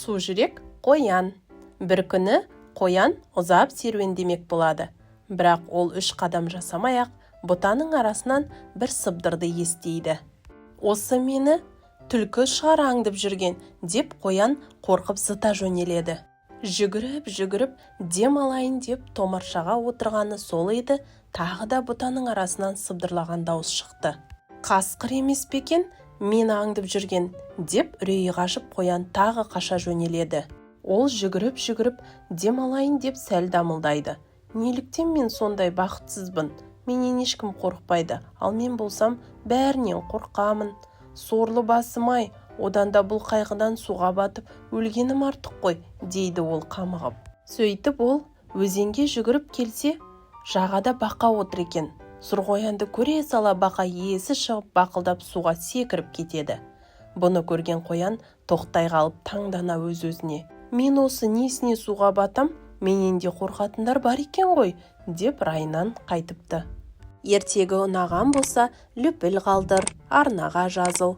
Сужүрек қоян. Бір күні қоян ұзап серуендемек болады. Бірақ ол үш қадам жасамай-ақ, бұтаның арасынан бір сыбдырды естиді. «Осы мені түлкі шығар аңдып жүрген», – деп қоян қорқып зыта жөнеледі. Жүгіріп-жүгіріп дем алайын деп томаршаға отырғаны сол еді, тағы да бұтаның арасынан сыбдырлаған дауыс шықты. «Қасқыр емес пе екен мені аңдып жүрген?» – деп үрейі қашып, қоян тағы қаша жөнеледі. Ол жүгіріп-жүгіріп дем алайын деп сәл дамылдайды. «Неліктен мен сондай бақытсызбын? Менен ешкім қорықпайды, ал мен болсам бәрінен қорқамын. Сорлы басым-ай, одан да бұл қайғыдан суға батып өлгенім артық қой», – дейді ол қамығып. Сөйтіп ол өзенге жүгіріп келсе, жағада бақа отыр екен. Сұр қоянды көре сала бақа есі шығып, бақылдап суға секіріп кетеді. Бұны көрген қоян тоқтай қалып, таңдана өз-өзіне: «Мен осы несіне суға батам? Менен де қорқатындар бар екен ғой», – деп райынан қайтыпты. Ертегі ұнаған болса, лүпіл қалдыр, арнаға жазыл.